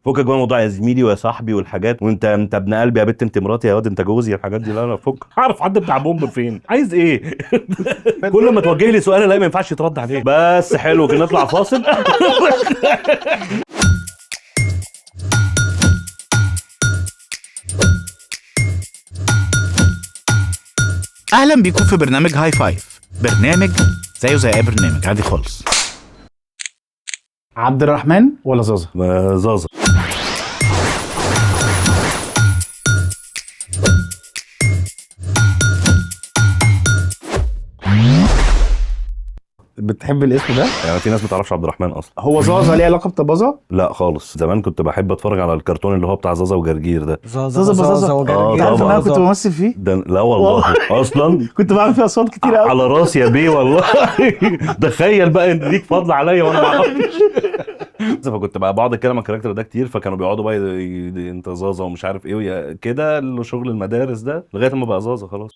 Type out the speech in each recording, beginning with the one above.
فكك بقى موضوع يا زميلي ويا صاحبي والحاجات، وانت ابن قلبي يا بنت، انت مراتي يا واد، انت جوزي، الحاجات دي لا لا فك. هعرف حد بتاع بومب فين؟ عايز ايه؟ كل ما توجه لي سؤال لا ما ينفعش يترد عليه. بس حلو كده نطلع فاصل. اهلا بيكم في برنامج High Five، برنامج زيه زي اي برنامج عادي خالص. عبد الرحمن ولا زازا؟ زازا. بتحب الاسم ده؟ يعني في ناس ما تعرفش عبد الرحمن اصلا. هو زازا ليه علاقة بطبازه؟ لا خالص. زمان كنت بحب اتفرج على الكرتون اللي هو بتاع زازا وجرجير ده. زازا بزازا وجرجير. انت عارف ان انا كنت بمثل فيه؟ ده لا والله اصلا كنت بعمل فيه اصوات كتير قوي. على راسي يا بيه والله. تخيل بقى ان ليك فضل عليا وانا ما اعرفش. فكنت بقى بقعد اتكلم عن ال character ده كتير، فكانوا بيقعدوا بقى انت زازا ومش عارف ايه كده، شغل المدارس ده، لغاية ما بقى زازا خلاص.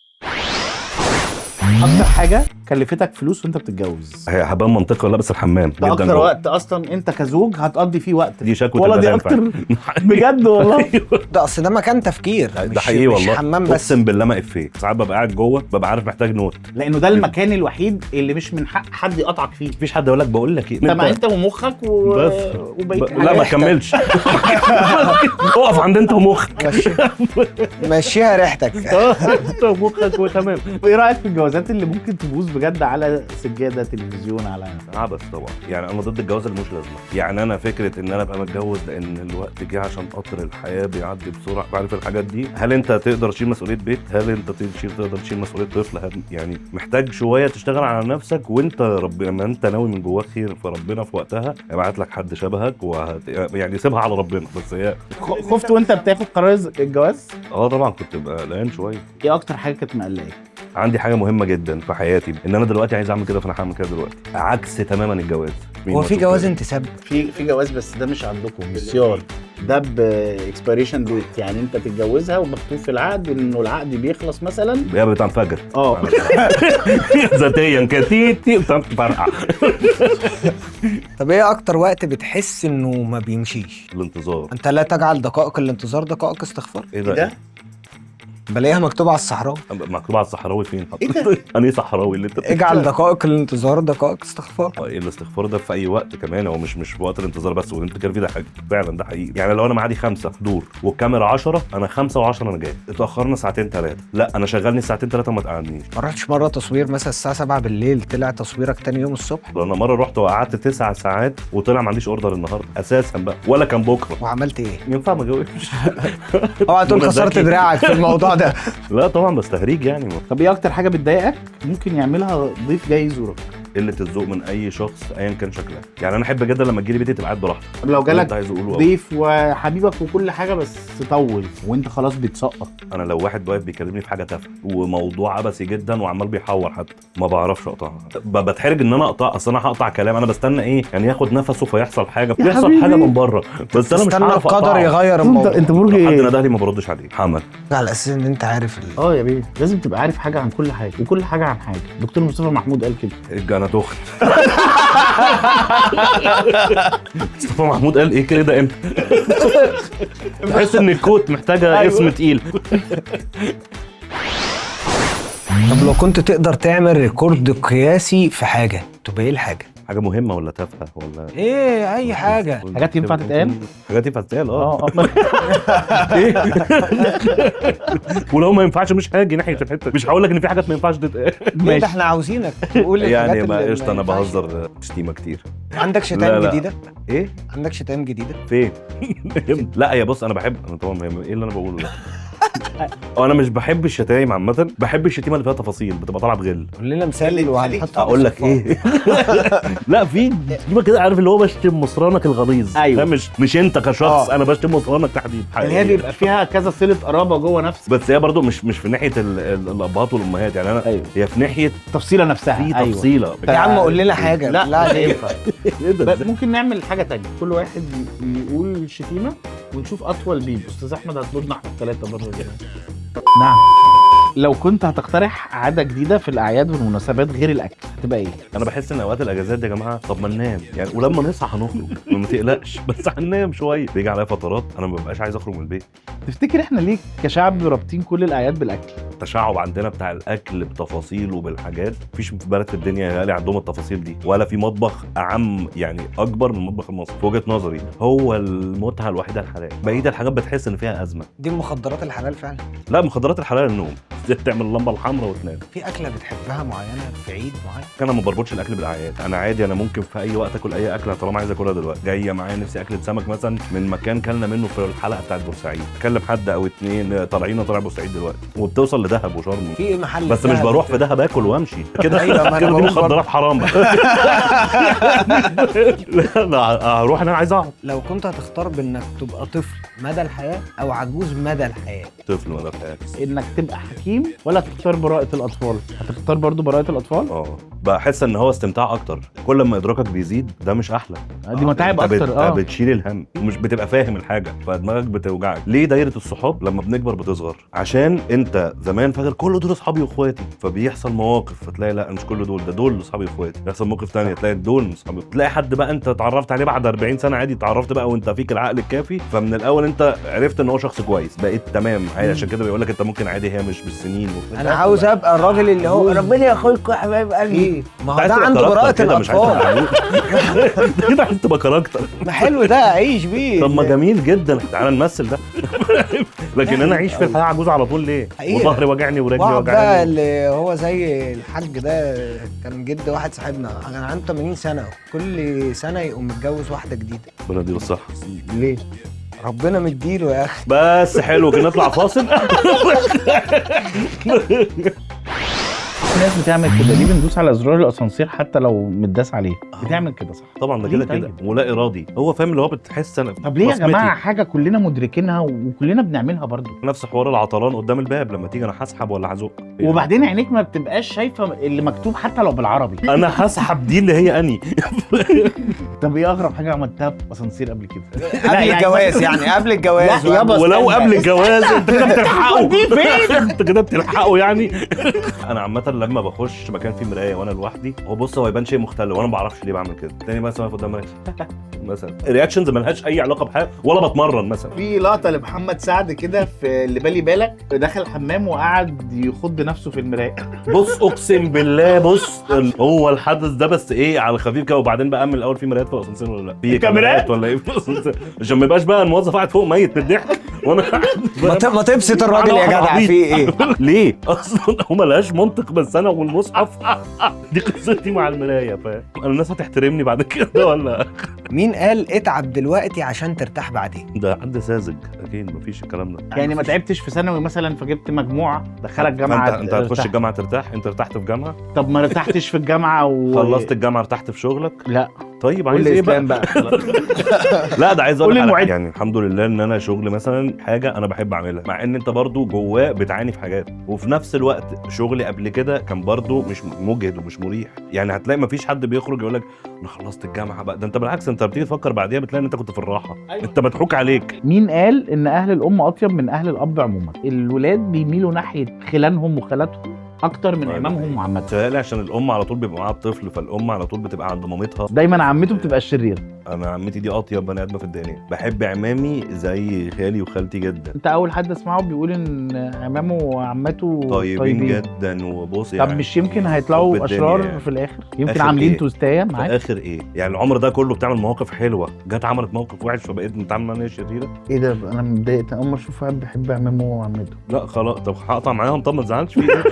اكتر حاجة كلفتك فلوس وانت بتتجوز؟ هي هبان منطقي ولا بس الحمام ده اكتر وقت اصلا انت كزوج هتقضي فيه وقت. دي شكوى والله دي اكتر بجد والله. ده اصل ده مكان تفكير، ده حقيقي والله، حمام بس. اقسم بالله ما افيه. ساعات ببقى قاعد جوه ببقى عارف محتاج note، لانه ده المكان الوحيد اللي مش من حق حد يقطعك فيه. مفيش حد يقول لك بقول لك ايه، انت ما انت ومخك وبقيت. لا ما كملش. اقف عند انت ومخك، مشيها ريحتك. انت ومخك وتمام. ايه رايك في الجوازات اللي ممكن تبوظ بجد على سجادة تلفزيون على عبث؟ طبعا يعني انا ضد الجواز اللي مش لازمه. يعني انا فكرة ان انا ابقى متجوز لان الوقت جه عشان قطر الحياة بيعدي بسرعة، بعرف الحاجات دي. هل انت تقدر تشيل مسؤولية بيت؟ هل انت تقدر تشيل مسؤولية طفل؟ هل يعني محتاج شوية تشتغل على نفسك، وانت ربنا ما انت ناوي من جواك خير، فربنا في وقتها يبعت لك حد شبهك يعني سيبها على ربنا. بس هي خفت وانت بتاخد قرار الجواز؟ اه طبعا كنت قلقان شوية. ايه اكتر حاجة كانت مقلقاك؟ عندي حاجة مهمة جدا في حياتي، ان انا دلوقتي عايز اعمل كده، فانا هعمل كده دلوقتي، عكس تماما الجواز. هو في جواز انتساب؟ في جواز بس ده مش عندكم، مسيار ده ب expiration date، يعني انت تتجوزها ومكتوب في العقد انه العقد بيخلص مثلا يا بتنفجر اه ذاتيا كده تي بتفرقع. طب ايه اكتر وقت بتحس انه ما بيمشيش؟ الانتظار. انت لا تجعل دقائق الانتظار دقائق استغفار. ايه ده؟ بلاقيها مكتوبة على الصحراوي. مكتوبة على الصحراوي فين حضرتك؟ ايه ده؟ أنا صحراوي اللي انت اجعل دقائق الانتظار دقائق استغفار. الاستغفار ده في أي وقت كمان، هو مش في وقت الانتظار بس، واللي انت بتتكلم فيه ده حاجة فعلا، ده حقيقي. يعني لو أنا معادي 5 حضور والكاميرا 10، أنا 5 و10 أنا جاي. اتأخرنا ساعتين 3، لا أنا شغلني ساعتين 3 ما تقعدنيش. ما رحتش مرة تصوير مثلا الساعة 7 بالليل طلع تصويرك تاني يوم الصبح؟ أنا مرة رحت وقعدت 9 ساعات وطلع ما عنديش order النهارده أساسا بقى، ولا كان بكرة. وعملت إيه؟ ينفع ما جاوبش. اوعى تقول كسرت دراعك في الموضوع ده. لا طبعا بس تهريج يعني. طب ايه اكتر حاجة بتضايقك ممكن يعملها ضيف جاي يزورك؟ قلة الذوق من اي شخص ايا كان شكلها. يعني انا احب جدا لما تجيلي بيتي تبقى قاعد براحتك. طب لو جالك ضيف وحبيبك وكل حاجة بس طول وانت خلاص بتسقط؟ انا لو واحد واقف بيكلمني في حاجة تافهة وموضوع عبثي جدا وعمال بيحور حتى ما بعرفش اقطعها، بتحرج ان انا اقطع. اصل انا هقطع كلام، انا بستنى ايه يعني ياخد نفسه فيحصل حاجة، يحصل حاجة من بره، بس انا مش عارف اقطعه. القدر يغير الموضوع. انت برج ايه؟ حد ندهلي ما بردش عليه. حمل. على اساس ان انت عارف اه يا بيه لازم تبقى عارف حاجة عن كل حاجة وكل حاجة عن حاجة. دكتور مصطفى محمود قال كده. انا دخت. مصطفى محمود قال ايه كده امتى؟ تحس ان الكوت محتاجه اسم تقيل. طب لو كنت تقدر تعمل record قياسي في حاجة تبقى ايه الحاجة؟ حاجة مهمة ولا تافهة ولا ايه؟ اي حاجة. حاجات ينفع تتقال؟ حاجات ينفع تتقال. اه ايه؟ ولو ما ينفعش مش هاجي ناحية الحتة، مش هقول لك ان في حاجات ما ينفعش تتقال. ماشي احنا عاوزينك تقول يعني ما قشطه. انا بهزر شتيمه كتير. عندك شتايم جديدة؟ ايه؟ عندك شتايم جديدة؟ فين؟ لا يا بص انا بحب، انا طبعا ايه اللي انا بقوله ده؟ انا مش بحب الشتايم عامة، بحب الشتيمة اللي فيها تفاصيل بتبقى طالعه بغل. قول لنا مثال وهنحط. اقول لك ايه؟ لا في شتيمه كده عارف اللي هو بشتم مصرانك الغليظ. ايوه مش انت كشخص، انا بشتم مصرانك تحديدا. اللي هي بيبقى فيها كذا صله قرابة جوه نفسك. بس هي برضو مش في ناحية الابهات والامهات يعني. انا أيوة. هي في ناحية التفصيله نفسها. في تفصيله. أيوة. يا عم قول لنا حاجة. لا ينفع. ممكن نعمل حاجة ثانية، كل واحد يقول شتيمه ونشوف اطول بيب. استاذ احمد هتطردنا احنا الثلاثة بره. نعم. لو كنت هتقترح عادة جديدة في الاعياد والمناسبات غير الاكل تبقى ايه؟ انا بحس ان اوقات الاجازات دي يا جماعة طب ما ننام يعني، ولما نصحى هنخرج، ما تقلقش بس هننام شوية. بيجي عليا فترات انا ما ببقاش عايز اخرج من البيت. تفتكر احنا ليه كشعب رابطين كل الاعياد بالاكل؟ التشعب عندنا بتاع الاكل بتفاصيله وبالحاجات، مفيش في بلد في الدنيا يا غالي عندهم التفاصيل دي، ولا في مطبخ اعم يعني اكبر من المطبخ المصري في وجهه نظري. هو المتعة الوحيدة الحلال، بقية الحاجات بتحس ان فيها ازمة. دي المخدرات الحلال فعلا. لا، مخدرات الحلال النوم، تعمل اللمبة الحمراء وتنام. في اكله بتحبها معينة في عيد معين؟ انا ما بربطش الاكل بالاعياد، انا عادي، انا ممكن في اي وقت اكل اي اكله طالما عايز اكلها دلوقتي. جاية معايا نفسي اكله سمك مثلا من مكان كلنا منه في الحلقة بتاعت بورسعيد، اكلم حد او اتنين طالعين طالع بورسعيد دلوقتي، وبتوصل لدهب وشرم. في ايه محل بس مش بروح في دهب اكل وامشي كده. أيوة، ما أنا كده دي بقول مخدرات حرام بقى. لا لا، هروح انا عايز اقعد. لو كنت هتختار بانك تبقى طفل مدى الحياة او عجوز مدى الحياة؟ طفل مدى الحياة. انك تبقى حكيم ولا تختار براءه الاطفال؟ هتختار برضو براءه الاطفال؟ بحس ان هو استمتاع اكتر، كل ما ادراكك بيزيد ده مش احلى، دي متاعب اكتر. بتشيل الهم ومش بتبقى فاهم الحاجة، فدماغك بتوجعك. ليه دايرة الصحاب لما بنكبر بتصغر؟ عشان انت زمان فاكر كل دول اصحابي واخواتي، فبيحصل مواقف فتلاقي لا مش كل دول، ده دول اصحابي واخواتي. يحصل موقف تاني تلاقي دول اصحابي، تلاقي حد بقى انت اتعرفت عليه بعد 40 سنة عادي، اتعرفت بقى وانت فيك العقل الكافي، فمن الاول انت عرفت ان هو شخص كويس، بقيت تمام عادي. عشان كده بيقول لك انت ممكن عادي، هي مش بالسنين. انا عاوز ابقى الراجل اللي هو ربنا ياخدكم يا حبايب قلبي. ما هو ده عنده براءة الاطفال. ده كده عايز تبقى character. ما حلو ده، عيش بيه. طب ما جميل جدا، تعالى نمثل ده. لكن انا اعيش في الحياة عجوز على طول ليه؟ وظهري وجعني ورجلي وجعني. ده اللي هو زي الحاج ده، كان جد واحد صاحبنا كان عنده 80 سنة، كل سنة يقوم متجوز واحدة جديدة. ربنا يديله الصحة. ليه؟ ربنا مديله يا اخي. بس حلو كده، نطلع فاصل. في ناس بتعمل كده، ليه بندوس على زرار الاسانسير حتى لو متداس عليه؟ بتعمل كده صح؟ طبعا ده كده كده ولا ارادي، هو فاهم اللي هو بتحس. انا طب ليه يا جماعة حاجة كلنا مدركينها وكلنا بنعملها برضو؟ نفس حوار العطلان قدام الباب، لما تيجي انا هسحب ولا هزق، وبعدين عينيك ما بتبقاش شايفه اللي مكتوب حتى لو بالعربي. انا هسحب دي اللي هي اني. طب ايه اغرب حاجة عملتها في اسانسير قبل كده؟ قبل الجواز يعني؟ قبل الجواز ولو قبل الجواز انت كده بتلحقه. انت كده بتلحقه يعني. انا عامة لما بخش مكان فيه مراية وانا لوحدي، هو بص هو يبان شيء مختل وانا ما بعرفش ليه بعمل كده. تاني مثلا واقف قدام مراية مثلا، reactions مالهاش اي علاقة بحاجة، ولا بتمرن مثلا. في لقطة لمحمد سعد كده في اللي بالي بالك، دخل الحمام وقعد يخض نفسه في المراية. بص اقسم بالله، بص هو الحدث ده بس ايه على الخفيف كده، وبعدين بقى من الاول في مرايات في الاسانسير ولا لا؟ في كاميرات ولا ايه في الاسانسير؟ عشان ما يبقاش بقى الموظف قاعد فوق ميت من الضحك وانا ما تبسط الراجل يا جدع، في ايه؟ ليه اصلا هو ملهاش منطق، بس انا والمصحف دي قصتي مع المراية. فاهم؟ انا الناس هتحترمني بعد كده ولا؟ مين قال اتعب دلوقتي عشان ترتاح بعدين؟ ده حد ساذج اكيد، مفيش الكلام ده. يعني ما تعبتش في ثانوي مثلا فجبت مجموعة دخلك جامعه، انت هتخش الجامعة ترتاح؟ انت ارتحت في جامعه؟ طب ما ارتحتش في الجامعة خلصت الجامعة ارتحت في شغلك؟ لا. طيب عايز ايه بقى؟ لا ده عايز اقول يعني الحمد لله ان انا شغل مثلا حاجة انا بحب اعملها، مع ان انت برضو جواه بتعاني في حاجات، وفي نفس الوقت شغلي قبل كده كان برضو مش مجهد ومش مريح. يعني هتلاقي مفيش حد بيخرج يقول لك انا خلصت الجامعة بقى، ده انت بالعكس انت بتيجي تفكر بعديها بتلاقي ان انت كنت في الراحة. أيوة. انت مضحوك عليك. مين قال ان اهل الام اطيب من اهل الاب عموما؟ الولاد بيميلوا ناحية خلانهم وخالاتهم اكتر من عمامهم وعماتهم. تهيألي عشان الام على طول بيبقى معاها الطفل، فالام على طول بتبقى عند مامتها دايما، عمته بتبقى الشريرة. انا عمتي دي اطيب بني ادمه في الدنيا، بحب عمامي زي خالي وخالتي جدا. انت اول حد اسمعه بيقول ان عمامه وعماته طيبين جدا. وبص يعني طب مش يمكن هيطلعوا اشرار يعني في الاخر؟ يمكن عاملين إيه؟ توستايه معاك في الاخر ايه يعني؟ العمر ده كله بتعمل مواقف حلوة، جت عملت موقف وحش فبقيت متعامل معاها شريرة. ايه ده؟ انا متضايق اول ما اشوف واحد بيحب عمامه وعمته. لا خلاص، طب هقطع معاهم. طب ما تزعلش في ايه؟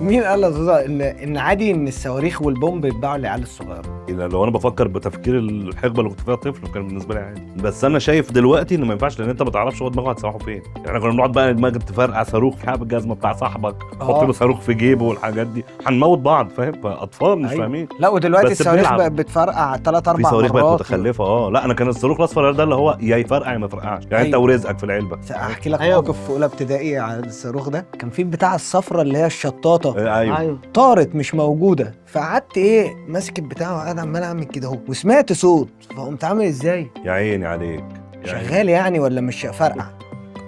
مين قال يا زوزة ان عادي ان الصواريخ والبومب يتباعوا للعيال الصغيرة؟ لو انا بفكر بتفكير الحقبة اللي كنت فيها طفل كان بالنسبة لي عادي، بس انا شايف دلوقتي انه ما ينفعش، لان انت ما تعرفش هو دماغه هتسوحه فين. يعني احنا كنا بنقعد بقى دماغك تفرقع صاروخ في حق الجزمة بتاع صاحبك، حط له صاروخ في جيبه والحاجات دي، هنموت بعض فاهم؟ فاطفال مش فاهمين. لا ودلوقتي الصواريخ بقت بتفرقع 3 4 مرات، في صواريخ بقت متخلفة. لا انا كان الصاروخ الاصفر ده اللي هو يا يفرقع يا ما يفرقعش، يعني انت ورزقك في العلبة. احكي لك موقف في اولى ابتدائي على الصاروخ ده، كان في بتاع الصفرة اللي هي الشطاطه. ايوه. طارت مش موجودة، فقعدت ايه ماسك البتاع وقاعد عمال اعمل كده اهو، وسمعت صوت فقمت عامل ازاي؟ يا عيني عليك، شغال يعني ولا مش فرقع؟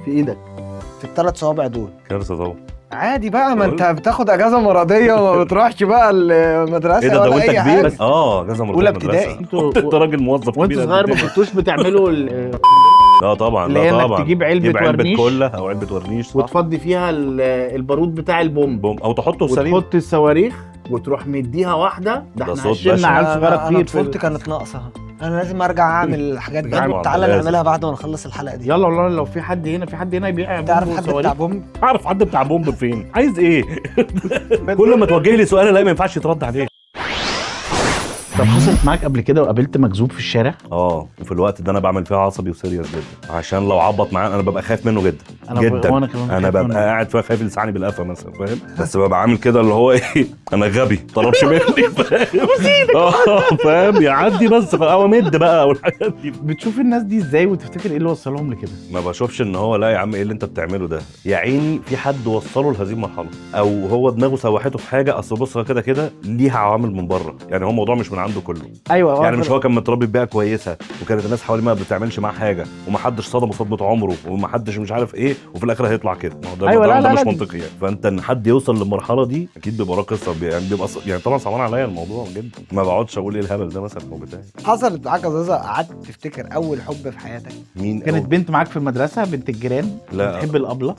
في ايدك في الثلاث صوابع دول. كارثة طبعا. عادي بقى، ما انت بتاخد اجازه مرضية وما بتروحش بقى المدرسة. ايه ده ولا وانت اي كبير؟ حاجة. اجازه مرضية اولى المدرسة. ابتدائي. انت راجل موظف وانت كبير صغير قد ما الدنيا. كنتوش بتعملوا لا طبعا، اللي هي لا انك طبعا، تجيب علبة تجيب علبة ورنيش كولا او علبة ورنيش، صح؟ وتفضي فيها البارود بتاع البومب، بوم، او تحطه في سليم وتحط الصواريخ وتروح مديها واحدة. ده ده احنا صوت عشنا بشع. عيال صغيرة انا كتير طفولتي كانت ناقصه، انا لازم ارجع اعمل الحاجات دي. طبعاً، تعالى لازم. نعملها بعد ما نخلص الحلقة دي. يلا والله لو في حد هنا، في حد هنا يبيع تعرف بومب حد بتاع وصواريخ؟ بومب؟ اعرف حد بتاع بومب فين؟ عايز ايه؟ كل ما توجه لي سؤال لا ما ينفعش يترد عليه. طب حصلت معاك قبل كده وقابلت مجذوب في الشارع؟ وفي الوقت ده انا بعمل فيها عصبي و serious جدا، عشان لو عبط معايا انا ببقى خايف منه جدا. انا جدا. وانا كمان انا خايف ببقى منه. قاعد فيها خايف يلسعني بالقفا مثلا، فاهم؟ بس ببقى عامل كده اللي هو ايه، انا غبي طلبش مني، فاهم؟ فاهم، يعدي بس او امد بقى والحاجات دي. بتشوف الناس دي ازاي وتفتكر ايه اللي وصلهم لكده؟ ما بشوفش ان هو لا يا عم ايه اللي انت بتعمله ده يا عيني، في حد وصله لهذه المرحلة او هو دماغه سوحته في حاجة. اصل بص كده كده ليها عوامل من بره، يعني هو الموضوع مش من عنده كله. ايوه يعني مش هو كان متربي ببيئه كويسة وكانت الناس حواليه ما بتعملش معاه حاجة ومحدش صدمة صدمة عمره ومحدش مش عارف ايه، وفي الاخر هيطلع كده. ما هو ده أيوة، ده, لا، ده لا، مش لا. منطقي يعني. فانت ان حد يوصل للمرحلة دي اكيد بيبقى وراه قصة، يعني بيبقى يعني طبعا صعبان عليا الموضوع جدا، ما بقعدش اقول ايه الهبل ده مثلا او بتاع. حصلت معاك يا زازا قعدت تفتكر اول حب في حياتك؟ مين كانت أول؟ بنت معاك في المدرسة، بنت الجيران؟ لا. بتحب الابله؟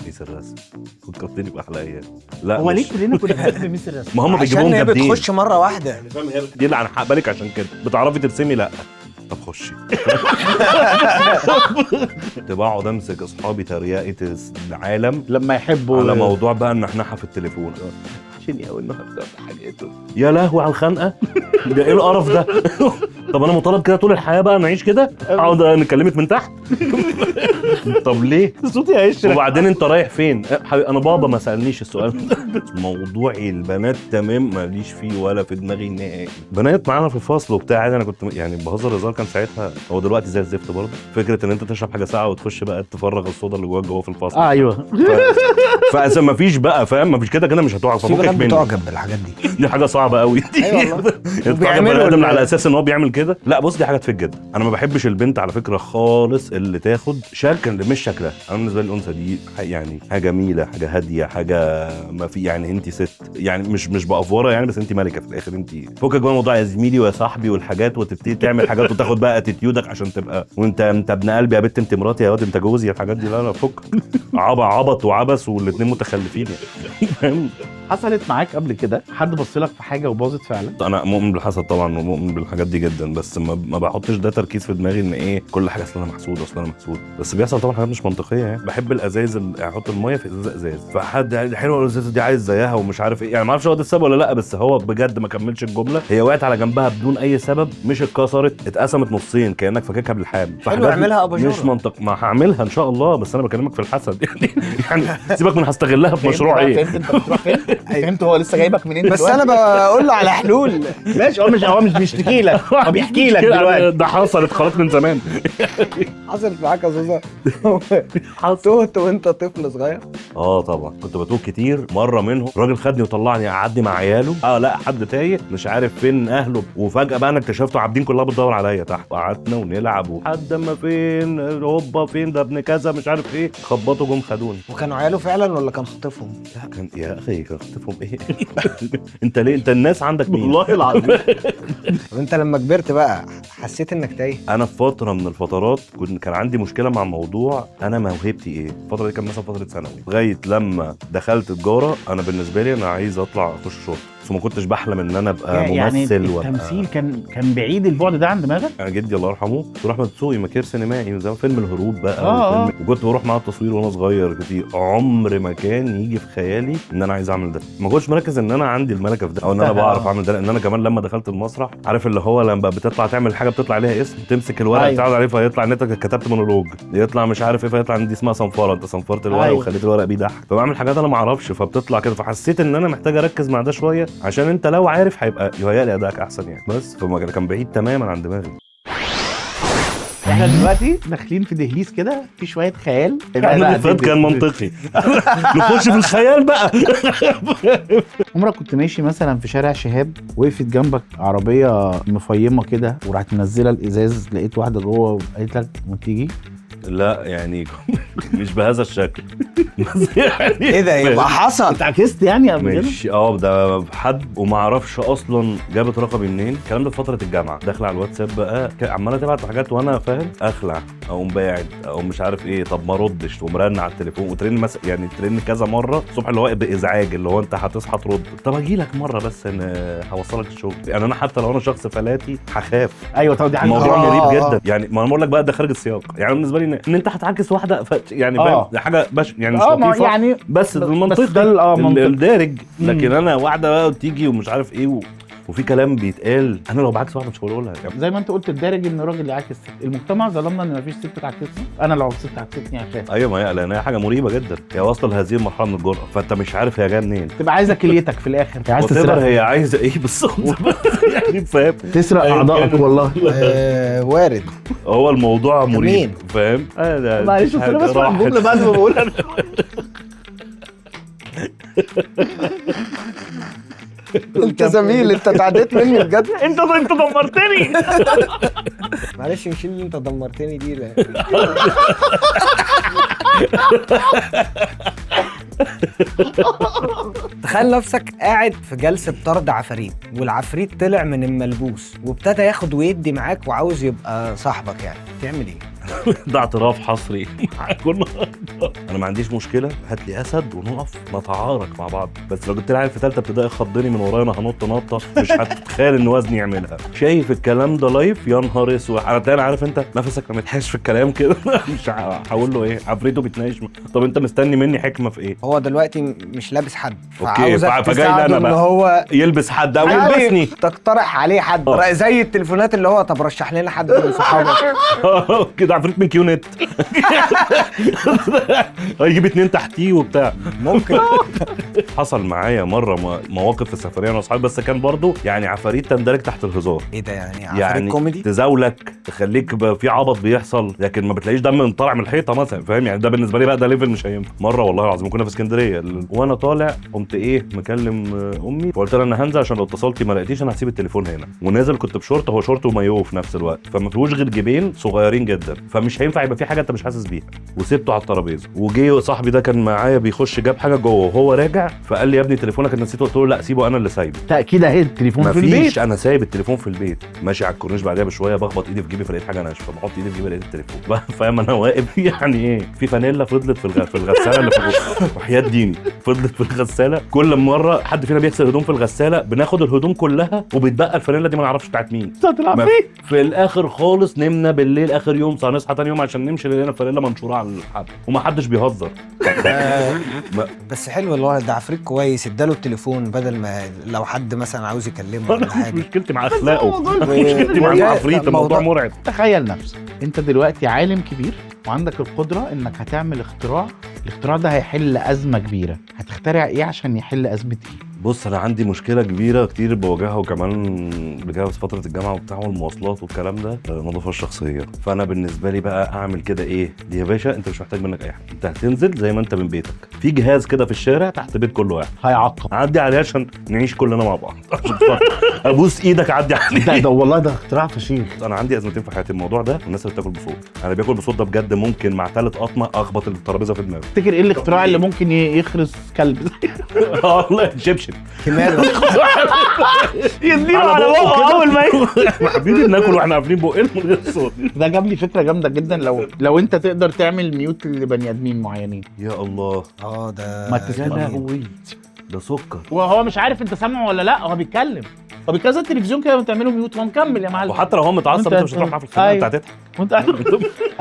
miss الرسم، فكرتني باحلى ايام. لا هو ليه مش- كلنا كنا بنحب miss الرسم؟ ما هم عشان بيجيبوهم هي جامدين. بتخش مرة واحدة. دي اللي انا هقبلك عشان كده. بتعرفي ترسمي؟ لا. طب خشي. كنت بقعد امسك اصحابي تريقه العالم لما يحبوا على موضوع بقى النحنحه في التليفون. وحشني قوي النهارده حاجاته. يا لهوي على الخنقه ده، ايه القرف ده؟ طب انا مطالب كده طول الحياة بقى نعيش كده؟ اقعد نكلمك من تحت؟ طب ليه؟ صوتي هيشرح. وبعدين انت رايح فين؟ حبيبي انا بابا ما سالنيش السؤال ده. موضوعي البنات تمام ماليش فيه ولا في دماغي نهائي. بنات معانا في الفصل وبتاع عادي، انا كنت يعني بهزر هزار كان ساعتها، هو دلوقتي زي الزفت برضه. فكرة ان انت تشرب حاجة ساقعه وتخش بقى تفرغ الصودا اللي جواك جوه في الفصل. ايوه. فاصلا ما فيش بقى، فاهم؟ ما فيش كده كده مش هتقع، في ففكك بنات مني. بتعجب بالحاجات دي. دي حاجة صعبة قوي. ايوه والله. وبيعملوا بني ادم على اساس ان هو بيعمل كده. لا بص، دي حاجة تفيد جدا. انا ما بحبش البنت على فكرة خالص اللي تاخد شكل مش شكلها. انا بالنسبة لي الانثى دي يعني حاجة جميلة، حاجة هادية، حاجة ما في يعني انت ست يعني مش بافوره يعني، بس انت ملكه في الاخر. انت فكك بقى موضوع يا زميلي ويا صاحبي والحاجات، وتبتدي تعمل حاجات وتاخد بقى attitude ك عشان تبقى وانت انت ابن قلبي يا بنت، انت مراتي يا واد، انت جوزي، الحاجات دي لا لا فك. عبط وعبس والاثنين متخلفين يعني. فاهم؟ حصلت معاك قبل كده حد بص لك في حاجة وباظت فعلا؟ انا مؤمن بالحسد طبعا ومؤمن بالحاجات دي جدا، بس ما بحطش ده تركيز في دماغي ان ايه كل حاجة اصل انا محسود اصل انا محسود. بس بيحصل طبعا حاجات مش منطقية يعني. بحب الازايز احط المية في ازازة ازاز، فحد قال لي حلوة الازازه دي عايز زيها ومش عارف ايه، يعني ما اعرفش هو ده السبب ولا لا، بس هو بجد ما كملش الجملة، هي وقعت على جنبها بدون اي سبب، مش اتكسرت، اتقسمت نصين كانك فككها بالحام. حلو، اعملها أباجورة. مش منطق. ما هعملها ان شاء الله، بس انا بكلمك في الحسد يعني سيبك من هستغلها في مشروع ايه. فهمت انت بتروح فين؟ فهمت هو لسه جايبك منين؟ بس انا بقول له على حلول. ماشي، هو مش بيشتكي لك، هو بيحكي لك دلوقتي. ده حصلت خلاص من زمان. حصلت معاك يا زوزة تهت وانت طفل صغير؟ طبعا كنت بتوه كتير. مرة منهم راجل خدني وطلعني قعدني مع عياله، لا حد تايه مش عارف فين اهله، وفجاة بقى انا اكتشفته عابدين كلها بتدور عليا تحت. قعدنا ونلعب وحد ما فين هوبا فين ده ابن كذا مش عارف ايه، خبطوا جم خدوني. وكانوا عياله فعلا ولا كان خاطفهم؟ لا كان يا اخي كان خاطفهم ايه؟ انت ليه انت الناس عندك مين؟ والله العظيم. طب انت لما كبرت بقى حسيت انك تايه؟ انا في فترة من الفترات كان عندي مشكلة مع موضوع انا موهبتي ايه. الفترة دي كان مثلا فترة ثانوي، لغاية لما دخلت تجارة. انا بالنسبة لي انا عايز اطلع اخش شرطه، بس ما كنتش بحلم ان انا ابقى ممثل. يعني التمثيل كان بعيد البعد ده عن دماغك؟ انا جدي الله يرحمه دكتور احمد دسوقي ماكير سينمائي من زمان، فيلم الهروب بقى. وكنت بروح معاه التصوير وانا صغير كتير. عمر ما كان يجي في خيالي ان انا عايز اعمل ده. ما كنتش مركز ان انا عندي الملكة في ده او ان انا بعرف اعمل ده، لان انا كمان لما دخلت المسرح عارف اللي هو لما بتطلع تعمل حاجة بتطلع عليها اسم، تمسك الورقة أيوة. بتاعت عليه فيطلع ان انت كتبت مونولوج، يطلع مش عارف ايه، فيطلع ان دي اسمها صنفره، انت صنفرت الورقة أيوة. وخليت الورق بيضحك. فبعمل حاجات انا ما اعرفش فبتطلع كده. فحسيت ان انا محتاج اركز مع ده شوية، عشان انت لو عارف هيبقى يهيأ لي ادائك احسن يعني. بس فما كان بعيد تماما عن دماغي. احنا دلوقتي داخلين في دهليز كده في شوية خيال. اللي فات كان منطقي. نخش في الخيال بقى. عمرك كنت ماشي مثلا في شارع شهاب، وقفت جنبك عربية مفيمه كده وراحت منزله الازاز، لقيت واحدة جوه وقالت لك ما تيجي؟ لا يعني مش بهذا الشكل. بس يعني ايه ده، يبقى حصل انت عكست يعني قبل كده؟ مش ده حد وما اعرفش اصلا جابت رقمي منين. الكلام ده في فترة الجامعة، داخله على الواتساب بقى عماله تبعت حاجات وانا فاهم، اخلع اقوم باعد اقوم مش عارف ايه، طب ما ردش، ومرن على التليفون وترن يعني ترن كذا مرة الصبح، اللي هو بازعاج، اللي هو انت هتصحى ترد، طب اجي لك مرة بس انا هوصلك الشغل. يعني انا حتى لو انا شخص فلاتي هخاف. ايوه طب دي حاجة موضوع مريب جدا يعني. ما انا بقول لك بقى ده خارج السياق يعني. بالنسبة لي ان انت هتعاكس واحدة يعني فاهم، ده حاجة باش يعني مش لطيفة يعني، بس المنطق ده الدارج. لكن انا واحدة بقى تيجي ومش عارف ايه وفي كلام بيتقال، انا لو بعكس واحدة مش هقولها يعني. زي ما انت قلت الدارج ان الراجل يعاكس ست، المجتمع ظلمنا ان مفيش ست تعاكسني، انا لو ست عاكستني هخاف. ايوه ما هي لان هي حاجة مريبه جدا، هي واصله لهذه المرحلة من الجرأة، فانت مش عارف هي جاية منين. تبقى عايزه كليتك في الاخر، عايز تسرق، هي عايزه ايه بالظبط يعني فاهم، تسرق اعضائك والله. وارد، هو الموضوع مريب فاهم. معلش انا بسمع الجملة بعد ما بقولها. انت زميل، انت تعديت مني بجد، انت دمرتني. معلش مش اللي انت دمرتني دي، لا. تخيل نفسك قاعد في جلسة طرد عفاريت، والعفريت طلع من الملبوس وابتدى ياخد ويدي معاك وعاوز يبقى صاحبك، يعني تعمل ايه؟ ده اعتراف حصري. انا ما عنديش مشكلة، هات لي اسد ونقف نتعارك مع بعض، بس لو جبت لي عيل في ثالثة ابتدائي خضني من ورايا انا هنط نطه مش هتتخيل ان وزني يعملها. شايف الكلام ده live، يا نهار اسود. انا تاني عارف انت نفسك ما متحش في الكلام كده. مش هقول له ايه، عفريته بيتناقش. طب انت مستني مني حكمه في ايه؟ هو دلوقتي مش لابس حد، فعاوزك تساعده ان هو يلبس حد او يلبسني، تقترح عليه حد زي التليفونات اللي هو طب رشح لنا حد من صحابك كده. عفريت من QNET هيجيب 2 تحتيه وبتاع ممكن. حصل معايا مرة مواقف في السفرية انا واصحابي، بس كان برضو يعني عفاريت تندرج تحت الهزار. ايه ده يعني عفاريت يعني كوميدي تزاولك تخليك في عبط بيحصل، لكن ما بتلاقيش دم طالع من الحيطة مثلا فاهم يعني. ده بالنسبة لي بقى ده level مش هينفع. مرة والله العظيم كنا في اسكندرية وانا طالع قمت ايه مكلم امي وقلت لها انا هنزل عشان لو اتصلتي ما لقيتيش انا هسيب التليفون هنا. ونازل كنت بشورت، هو شورت ومايوه في نفس الوقت، فما فيهوش غير جيبين صغيرين جدا، فمش هينفع يبقى في حاجة انت مش حاسس بيها. وسبته على الترابيزة، وجي صاحبي ده كان معايا بيخش جاب حاجة جوه وهو راجع، فقال لي يا ابني تليفونك انا نسيته. قلت له لا سيبه انا اللي سايبه. تاكيد اهي التليفون في البيت، انا سايب التليفون في البيت. ماشي على الكورنيش بعديها بشوية بخبط ايدي في جيبي فلقيت حاجة ناشفة، بحط ايدي في جيبي لقيت التليفون. فاهم انا واقف يعني ايه في فانيلا فضلت في الغسالة اللي في وحياه ديني فضلت في الغسالة. كل مرة حد فينا بيغسل هدوم في الغسالة بناخد الهدوم كلها وبيتبقى الفانيلا دي ما نعرفش بتاعت مين. في الاخر خالص نمنا بالليل اخر يوم، هنصحى تاني يوم عشان نمشي لقينا الفانيلا منشورة على الحبل ومحدش بيهزر. بس حلو الولد ده عفريت كويس، اداله التليفون بدل ما لو حد مثلا عاوز يكلمه ولا حاجة. مشكلتي مع اخلاقه، مشكلتي مع العفريت، الموضوع مرعب. تخيل نفسك انت دلوقتي عالم كبير وعندك القدرة انك هتعمل اختراع، الاختراع ده هيحل ازمة كبيرة، هتخترع ايه عشان يحل ازمة ايه؟ بص انا عندي مشكلة كبيرة كتير بواجهها، وكمان بجوز فترة الجامعة وبتاع والمواصلات والكلام ده، النظافة الشخصية. فانا بالنسبة لي بقى اعمل كده ايه دي يا باشا، انت مش محتاج منك اي حاجة، انت هتنزل زي ما انت من بيتك، في جهاز كده في الشارع تحت بيت كل واحد هيعقب، عدي عليه عشان نعيش كلنا مع بعض. ابوس ايدك عدي عليه. ده والله ده اختراع فشيخ. انا عندي ازمتين في حياتي، الموضوع ده والناس اللي بتاكل بصوت. انا باكل بصوت ده بجد ممكن مع ثالث قطمه اخبط الترابيزة في دماغي. تفتكر ايه الاختراع اللي ممكن يخرس كلب؟ والله شبشب يديله على بقه اول ما حبيبي بناكل واحنا قافلين بقنا من غير صوت. ده جاب لي فكرة جامدة جدا، لو انت تقدر تعمل mute لبني ادمين معينين. يا الله ده ما تسمعش ده سكر، وهو مش عارف انت سامعه ولا لا، هو بيتكلم، هو بيتكلم زي التلفزيون كده بتعمله mute ومكمل يا معلم. وحتى لو هو متعصب انت مش هتروح معاه في الخناقة، انت هتضحك وانت.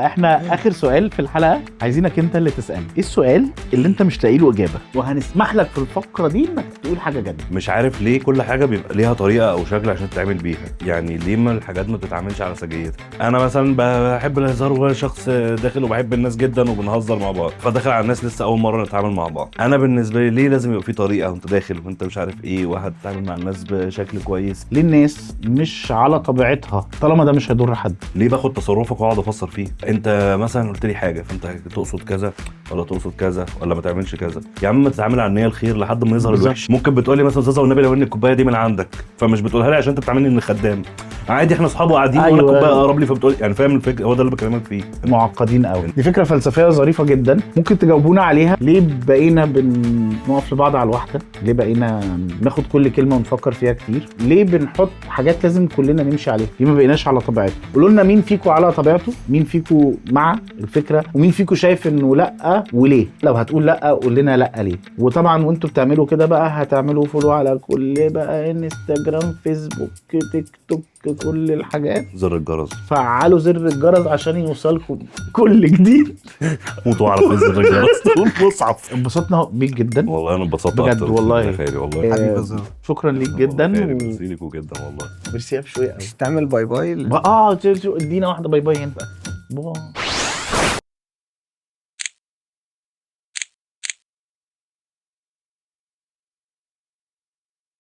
احنا اخر سؤال في الحلقة عايزينك انت اللي تسال، ايه السؤال اللي انت مش لاقي له اجابه وهنسمح لك في الفقرة دي انك تقول حاجة جد؟ مش عارف ليه كل حاجة بيبقى ليها طريقه او شكل عشان تتعامل بيها، يعني ليه ما الحاجات ما بتتعاملش على سجيتها؟ انا مثلا بحب الهزار وشخص داخل وبحب الناس جدا وبنهزر مع بعض، فداخل على الناس لسه اول مرة نتعامل مع بعض. انا بالنسبة لي ليه لازم يبقى في طريقه وانت داخل وانت مش عارف ايه، وهتتعامل مع الناس بشكل كويس؟ ليه الناس مش على طبيعتها طالما ده مش هيضر حد؟ ليه باخد تصرفك واقعد افسر فيه؟ انت مثلا قلت لي حاجة فانت تقصد كذا ولا تقصد كذا ولا ما تعملش كذا. يا عم تتعامل على النية الخير لحد ما يظهر الوحش. ممكن بتقول لي مثلا استاذه والنبي لو ان الكوباية دي من عندك، فمش بتقولها لي عشان انت بتعاملني ان خدام، عادي احنا اصحاب وقاعدين، وانا أيوة. كوباية اقرب لي، فبتقول يعني فاهم الفكره؟ هو ده اللي بكلمك فيه. معقدين قوي. دي فكرة فلسفية ظريفة جدا، ممكن تجاوبونا عليها. ليه بقينا بنقف لبعض على الواحده؟ ليه بقينا بناخد كل كلمة ونفكر فيها كتير؟ ليه بنحط حاجات لازم كلنا نمشي عليها؟ ليه ما بقيناش على طبيعتنا؟ قولوا لنا مين فيكم على طبيعته، مين فيكم مع الفكره، ومين فيكم شايف انه لا، وليه؟ لو هتقول لا قول لنا لا ليه. وطبعا وانتوا بتعملوا كده بقى هتعملوا follow على كل بقى انستجرام، فيسبوك، تيك توك، كل الحاجات. زر الجرس. فعلوا زر الجرس عشان يوصلكم كل جديد. موت واعرف إيه زر الجرس، تقول مصعب. انبسطنا بيك جدا. والله انا اتبسطت بجد أكتر. والله. يا خيري والله. حبيبي يا زهر. شكرا ليك جدا. ميرسي ليكوا جدا والله. ميرسي يا شوية قوي. مش تعمل bye bye؟ ادينا واحدة bye bye هنا. bye.